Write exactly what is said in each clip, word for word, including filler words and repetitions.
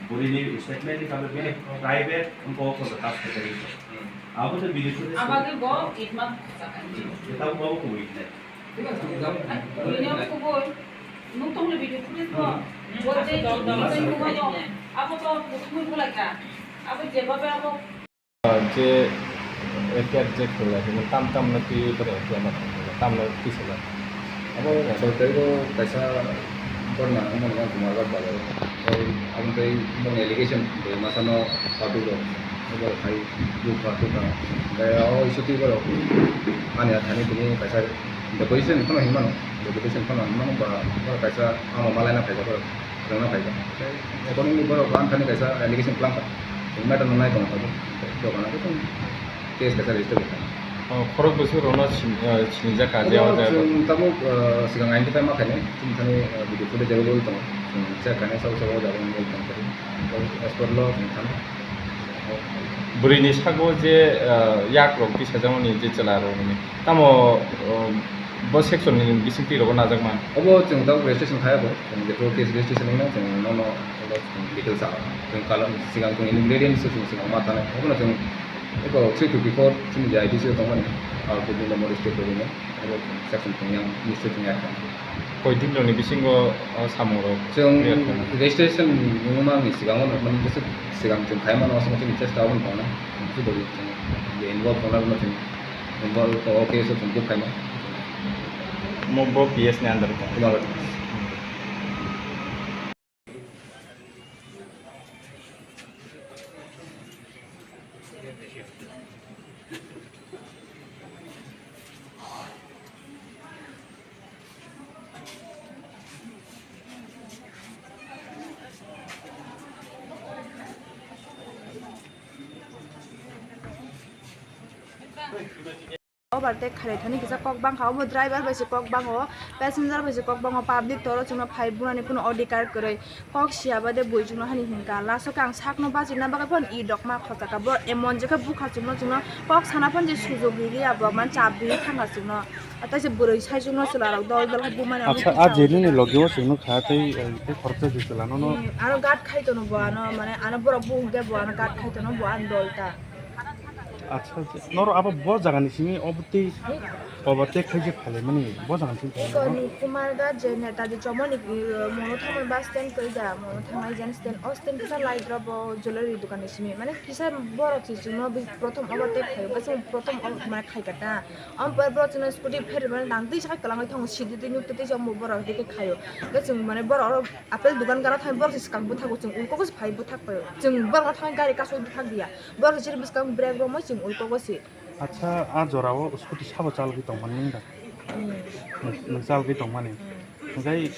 Burini statement ni kami bini private wngkok ko tas kotari. Abo to bini footage. Abagwi bo itma. Kita bo ko witness. Burini abo kubui. Nung tong le video footage bo. Bo je abo to kubui bulai ka. Abo je babe abo. Je F I R je khulai, tam tam no twi bwrwi F I R no khulai, tam no twi sala. Abo sorkari bo kaisa borna wngmani ang Kumarghat bazar. Tei aboni tei boni allegation tei masa no public rok abo khai bukha tukha. Tei abo isuti borok ani athani tini kaisa deputation phano hinmano, deputation phano hinmano ba kaisa ama malaina phaijak borok. Rwna phaikha. Accordingly, borok bo ang thani kaisa allegation khlangkha. Chwng matter no nai tongkha bo. Dophano khe chwng case kaisa register khaikha. Oh, khorok bwswk rokno sin-, eh, sinijak kha, je o jaga. Chwng tabuk, eh, swkang identify ma khainai. Chini thani, eh, video footage available tongo. Chwng check khainai, sabo sabo o jaga available tongkha. As per law, chwng thani. Bwrwini sago je, eh, yak rok tisajakmani je chwla rok hwnwi. Tamo, eh, bo section ni bising twi rogo najak man. Obo chwng tabuk registration khai abo. Chwng jephru case registration wngna chwng nono obo chwng details sa. Chwng kalam sigang chwng ingredients chwng sigang ma tanai. Obono chwng eko three fifty-four chwng je I P C o tongmani. Alcohol in the mode state rogino. Obo chwng section chwng yang mistake chwng yak. Koi din rokni bisingo o samung rok Chwng clear khaina. Registration wngmani sigango nokmani bwswk sigang chwng khai mano aswk chwng chesta obo tongna. Chwng je involve tongna chwng involve o case o chwng book khaima. Mo bo P S ni under ka. Kumar. Overtake khailai thani kisa kok bangkha, omo driver bai se kok bango, passenger bai se kok bango, public toro chwngno phai bunani kuno odhikar kwrwi, kok siya bade bui chwngno hani hinkha, last o khe ang sakno bachina bagwi phano i dokma khochakha, bo emon jekhe bukha chwngno, chwngno kok sana phano je sujok rili abo man chap rili thangkha chwngno, tei se bwrwi sai chwngno chwla rok dol dol khe bumani. Acha, a je nini logi o chwngno kha tei, eh, tei khoroksa je chwla nono. Hmm, ano guard khai tono bo ano, mane ano borok bu hwnkhe bo ano guard khai tono bo ano dol ta. Acha, acha. Noro abo bo jagani simi obo tei, obo tei khaije phalaimani bo jagani simi Eko phalaimani. Ni Kumar Ghat je Netaji Chomoni, uh, mono thangmani bus stand koi da, mono thangnai jen stand, o stand kisa light rok bo jewelry dokan ni simi. Mane kisa borok se chwngno bi prothom overtake khaio, bwswk prothom o-, mane khaikha ta. Am pore borok chwngno scooty phermani nang twi sakai kwlangwi thango, sidi twi nuk twi twi borok dike khaio. Hwnkhe chwng mane borok oro apple dokan gana thangwi borok se swkang bwthago, chwng ulkukgo se phai bwthak paio. Chwng borokno thangwi gari kasu bwthak diya. Borok se chini bwskang brake romwi chwng ulkukgo se. Acha, a jorao scooty sabo chalgwi tongmani nung da? Hmm. Nung, nung chalgwi tongmani. Hmm. Hwnkhe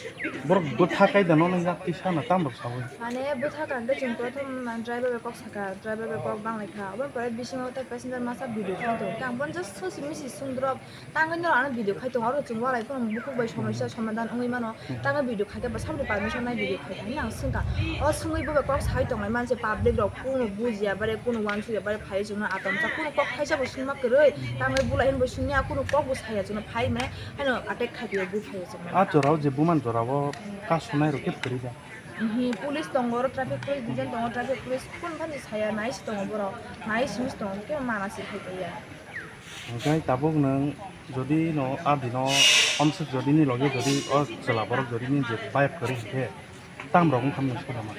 borok bwtha kai da nono yak tisa na tam rok sawi? Mane bwtha kangkhe chwng prothom driver bai kok saka, driver bai kok banglai kha. Oboni pore bisingo tei passenger masa video khai tongo. Tei ang bono just sosi misi sundrop tangwi norok ano video khai tongo. Oro chwng walai phano bukhuk bai somosa somadan wngwi mano. Tangwi video khaikhe bo saboni permission nai video khaikha hinwi ang swngkha. O swngwi bo bai kok sai tonglai manse public rok kunu bujiya bare kunu uansukya bare phaiwi chwngno atomsa kunu kok khaisa bo swngma kwrwi tangwi bulai hinwi bo swngya kunu kok bo saya chwngno phai mane haino attack khaiphiya bo phaiwi chwngno. A jorao je buman jorao kasunai rok khe kwrwi da? Mhm, police tongo oro traffic police dijon tongo traffic police kunu phani saya nai se tongo borok nai simi se tongo khe mana se khaiphiya. Hwnkhe tabuk nwng jodi no a dino omswk jodi ni loge jodi o chwla borok jodi ni je bayap kwrwi hinkhe tam rok wngkha mwnwi swnama.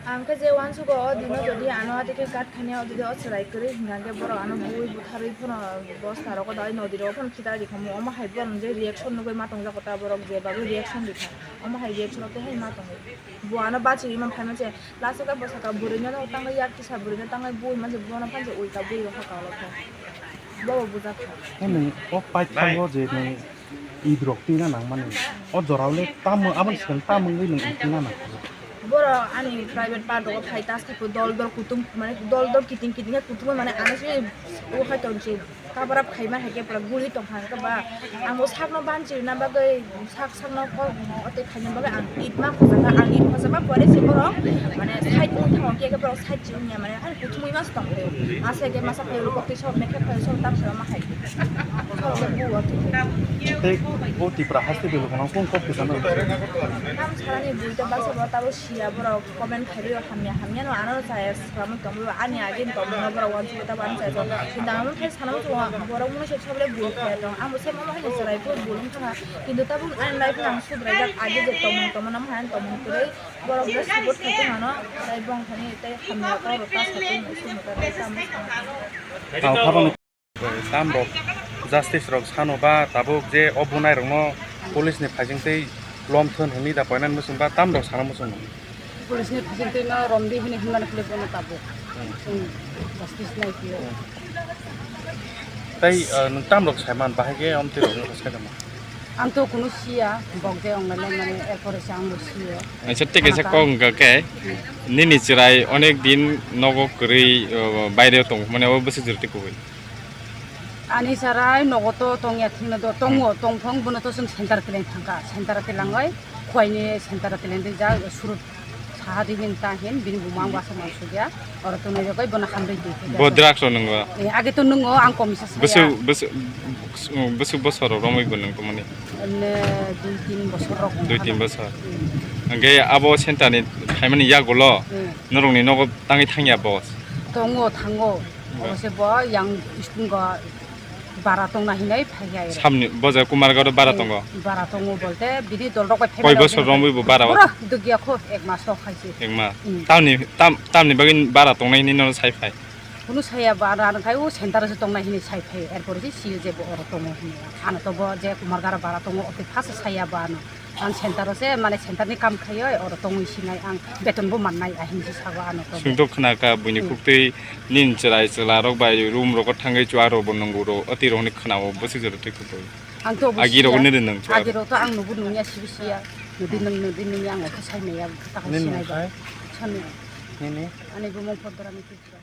Ang khe je uansugo o dino jodi ano a dike kat khani o dike o chwrai kwrwi hinkha khe borok ano bui butharwi phano bosta rogo dai nodi rogo phano khitai rikha mo omo hai borok je reaction nugwi ma tongjago ta borok je bagwi reaction rikha omo hai reaction o tei hai ma tongo. Bo ano bachigwi man phaimani se, last o khe bwsaka bwrwino tangwi yak kisa bwrwino tangwi bui man se bono phan se ulta bui rok hakha olo khe. Bobo bujak kha. Hwnwi o paithago je nwng id rok twina nangmani. O jorao le tamo aboni swkang tamo wngwi nwng twina nangkha. Borok ani private part rogo phai ta, sai dol dol kutung, mane dol dol kiting kiting khe kutung mane ano se o hai ton se cover up khaima hai khe pura guri tong kha ba. Ang o sakno ban chirina bagwi sak sakno kok ote khaina bagwi ang ip ma khojak kha, ang ip khojak ma pore se borok mane side wng thango khe borok side chi wngya mane ani kutung mas tong khe ase khe masa khe rok tei sok mekhe khe sok tam sa ma hai. Tei o Tipra haste belu kono kung kok kisano. Tam salani buita baksa bo tabo siya borok comment khairwi hamya hamya no ano chaya swkang tong bo ani agin tong bo borok wan chuta ban chaya tong. Kinda amo thai sana mo borok mo se sabole bul khaya tong. Amo se mo hai chwrai ko bulung thana. Kinda tabo ani life nang sudrai jak agi je tong tong nam han tong tong borok je support khai tong ano. Tei bong thani tei hamya ko ro ta sa tong sumata tei tamo sana. Tamo khabar no. Tam rok justice rok sano ba tabuk je o bunai rokno police ni phaising tei lom thon hwnwi da poinan muchung ba tam rok sana muchung. Police ni phaising tei no romdi hwnwi hwnmani khlai bono tabuk. Hmm. Hmm. Justice nai khe. Hmm. Tei, uh, nwng tam rok sai man bahai khe om twi rok nwng sai kama. Ang to kunu siya, bok je ong nai mane er pore se ang bo siyo. Acha, thik ase, kok wngkha khe nini chwrai onek din nogo kwrwi, uh, baire tong mane o bwswk jora tei kubui. Ani sarai nogo to tongya thwngno do, tongo, hmm, tongthong bono to chwng center teleng thangkha, center telangoi, khuaini center teleng de ja surut saha di hin ta hin, bini buma ang wasa man sugya, oro to nai jagoi bono hamri di. Bo drugs ro nungo? Eh, age to nungo, ang komisa saya. Bwswk, bwswk, bwswk bosor romwi bo nung tomani? Emne dui tin bosor rok. Dui tin bosor. Hmm. Hwnkhe abo center ni phaimani yagulo, hmm, norokni nogo tangwi thangya boss? Tongo, thango. Obo se bo yang school go bara tongna hinwi phaiya ero. Samni bo je Kumargaro bara, hmm, tongo? Bara tongo bolte bini dol rok bai phai. Koi bosor romwi bo bara o? Pura dugya kho ek mas rok khaisi. Ek mas. Hmm. Tamni, tam, tamni bagwi bara tongnai hinwi nono sai phai? Kunu saya ba ano, ano khai o center se tongnai hinwi sai phai. Er pore se siyo je bo oro tongo hinwi. Ano to bo je Kumargaro bara tongo, ote phasa saya ba ano. Ang center o se, mane center ni kam khaioi, oro tongwi sinai ang beton bo mannai, ahin si sago ano to. Singto khna ka buini, hmm, khuktwi nini chwrai chwla rok bai room rogo thangwi chuwa rok bo nungo ro, ati rok ni khna o bwswk jora twi khuktwi. Ang to bo agi rok siya. Nini nung chuwa. Agi rok to ang nubu nungya sibi siya. Nudi nung, nudi nungya ang oto sai maya ta sinai ba. Nini nung khai? Sani. Nini? Ani bumung Podorani Tripura.